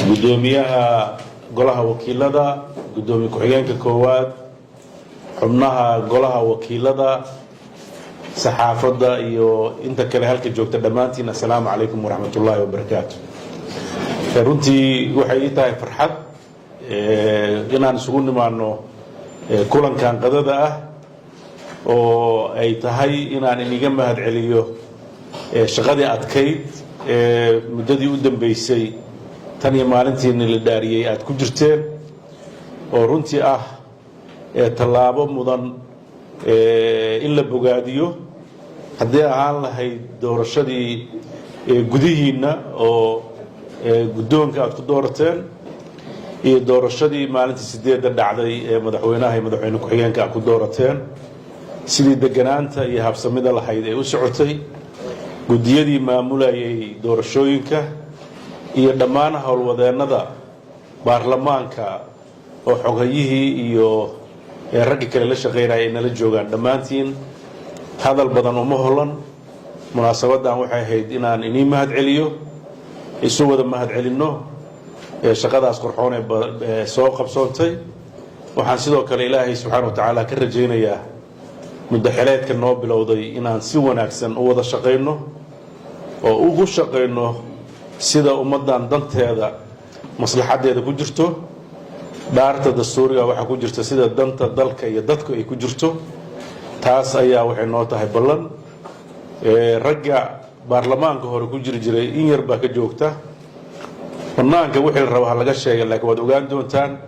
Guddoomiyaha Golaha Wakiilada, guddoomiye ku-xigeenka koowaad, xubnaha Golaha Wakiilada, saxaafadda iyo inta kale halka joogta, dhammaantiin assalaamu calaykum waraxmat ullaahi wabarakaatu. Runtii waxay ii tahay farxad inaan isugu nimaano kulankan qadada ah oo ay tahay inaan iniga mahad celiyo shaqadii adkayd ee muddadii u dambeysay tan iyo maalintiina la dhaariyey aad ku jirteen, oo runtii ah tallaabo mudan in la bogaadiyo, haddii ahaan lahayd doorashadii gudihiinna oo guddoonka aad ku doorateen iyo doorashadii maalintii 8-da dhacday ee madaxweynaha iyo madaxweyne ku-xigeenka aad ku doorateen, sidii deganaanta iyo habsamida lahayd ee u socotay, guddiyadii maamulayay doorashooyinka iyo dhammaan howlwadeennada baarlamaanka oo xoghayihii iyo raggii kale la shaqaynaya ay nala joogaan. Dhammaantiin hadal badan uma holan. Munaasabaddan waxay ahayd inaan inii mahad celiyo, isu wada mahad celinno shaqadaas qorxoon ee soo qabsoontay. Waxaan sidoo kale Ilaahay subxaana wa tacaala ka rajaynayaa muddo xileedka noo bilowday inaan si wanaagsan u wada shaqayno oo ugu shaqayno sida ummaddan danteeda, maslaxaddeeda ku jirto. Dhaarta dastuuriga waxaa ku jirta sida danta dalka iyo dadku ay ku jirto. Taas ayaa waxay noo tahay ballan. Ragga baarlamaanka hore ku jiri jiray in yar baa ka joogta bannaanka, wixii la raba ha laga sheega, laakiin waad ogaan doontaan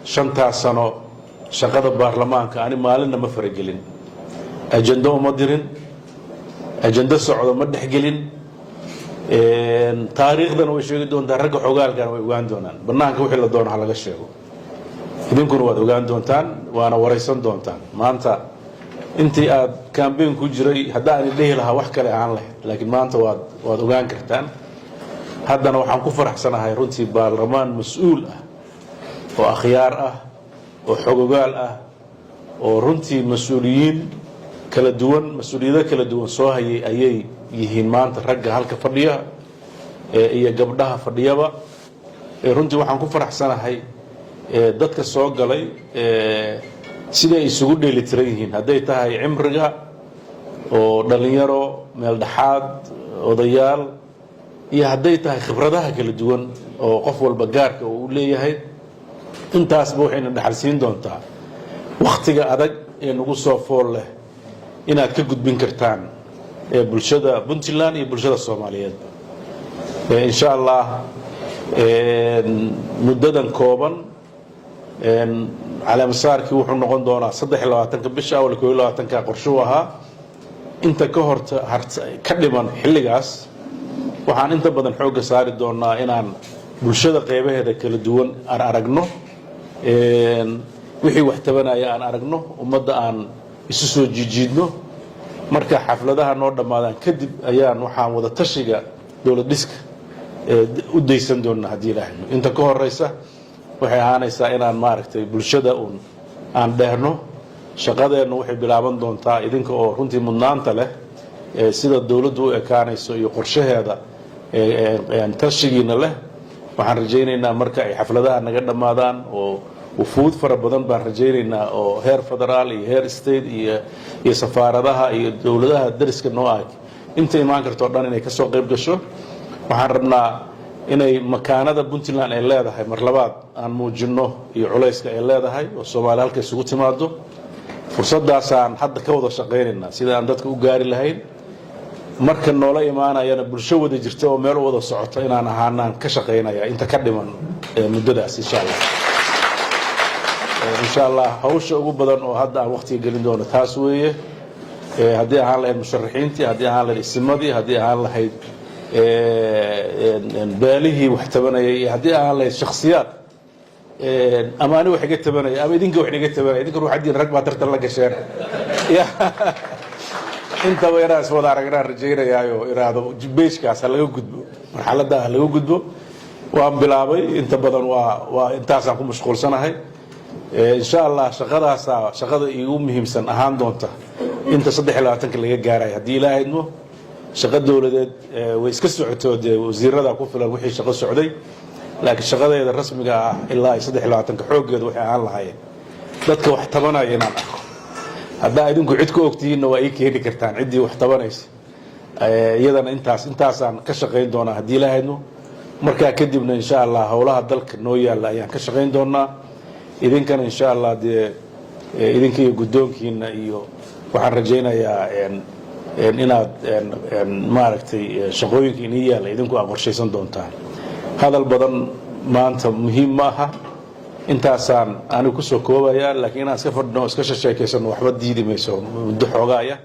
5-taas sano shaqada baarlamaanka ani maalinna ma faragelin, ajendo uma dirin, ajendo socdo ma dhexgelin. Taariikhdana way sheegi doontaa, ragga xogaalkana way ogaan doonaan. Bannaanka wixii la doono ha laga sheego, idinkuna waad ogaan doontaan, waana waraysan doontaan. Maanta intii aad campaign ku jiray haddaan dhihi lahaa wax kale ahaan lahayd, laakiin maanta waad ogaan kartaan. Haddana waxaan ku faraxsanahay runtii baarlamaan mas-uul ah oo akhyaar ah oo xogogaal ah oo runtii mas-uuliyiin kala duwan, mas-uuliyado kala duwan soo hayay ayay yihiin maanta ragga halka fadhiya iyo gabdhaha fadhiyaba. Runtii waxaan ku faraxsanahay dadka soo galay siday isugu dheeli tiran yihiin, hadday tahay cimriga oo dhallinyaro, meel dhexaad, odayaal, iyo hadday tahay khibradaha kala duwan oo qof walba gaarka uu u leeyahay. Intaasba waxayna dhaxal siin doontaa wakhtiga adag ee nagu soo fool leh inaad ka gudbin kartaan bulshada Puntland iyo bulshada Soomaaliyeedba, insha Allah. Muddadan kooban caleemasaarkii wuxuu noqon doonaa 23-ka bisha, awal 21-ka qorshuu ahaa. Inta ka horta ka dhiman xilligaas waxaan inta badan xoogga saari doonaa inaan bulshada qeybaheeda kala duwan aan aragno, wixii wax tabanaya aan aragno, ummadda aan isu soo jiijiidno. Marka xafladaha noo dhammaadaan kadib ayaan waxaan wada tashiga dowlad dhiska u daysan doonaa haddii Ilaahayno. Inta ka horeysa waxay ahaanaysaa inaan maaragtay bulshada uun aan dheehno. Shaqadeennu waxay bilaaban doontaa idinka oo runtii mudnaanta leh sida dowladdu u ekaanayso iyo qorshaheeda tashigiina leh. Waxaan rajaynaynaa marka ay xafladaha naga dhammaadaan oo wufuud fara badan baan rajaynaynaa oo heer federaal iyo heer state iyo safaaradaha iyo dowladaha dariska noo ah inta imaan karto o dhan inay kasoo qayb gasho. Waxaan rabnaa inay makaanada Puntland ay leedahay mar labaad aan muujinno iyo culayska ay leedahay oo Soomaaliya halka isugu timaado. Fursaddaasaan hadda ka wada shaqaynaynaa sida aan dadka u gaari lahayn. Marka noola imaanayana bulsho wada jirta oo meel u wada socota inaan ahaanaan ka shaqaynaya inta ka dhiman muddadaas, insha Allah. Insha Allah hawsha ugu badan oo hadda aan waqtiga gelin doono taas weeye, haddii ahaan lahayd musharaxiintii, haddii ahaan lahayd isimadii, haddii ahaan lahayd beelihii wax tabanayay iyo haddii ahaan lahayd shaksiyaad ama ani wax iga tabanaya ama idinka wax inaga tabanaya. Idinka ruuxaddiin rag baa tartan la gasheen ya intaba inaan is wada aragnaan rajaynayaayo iraahdo beejkaas ha laga gudbo, marxaladdaa ha laga gudbo. Waan bilaabay, inta badan waa intaasaan ku mashquulsanahay. Insha Allah shaqadaasaa shaqada iigu muhiimsan ahaan doonta inta 23-ka laga gaarayo, haddii Ilaaha idmo. Shaqo dowladeed way iska socoto dee, wasiirada ku filan wixii shaqo socday. Laakiin shaqadeeda rasmiga ah ilaa iyo 23-ka xooggeedu waxay ahaan lahaayeen dadka wax tabanaya inaan arko. Haddaa idinku cid ku ogtihiinna, waa ii keeni kartaan ciddii wax tabanaysa. Iyadana intaasaan ka shaqayn doonaa haddii Ilaahayno. Markaa kadibna, insha Allah, howlaha dalka noo yaalla ayaan ka shaqayn doonaa. Idinkana, insha Allah, dee idinka iyo guddoonkiina iyo waxaan rajaynayaa inaad, maaragtay, shaqooyinka inii yaalla idinku aa qorshaysan doontaan. Hadal badan maanta muhiim ma aha, intaasaan anigu kusoo koobaya. Laakiin inaan iska fadhino, iska shasheekaysano, waxba diidi mayso muddo xoogaaya.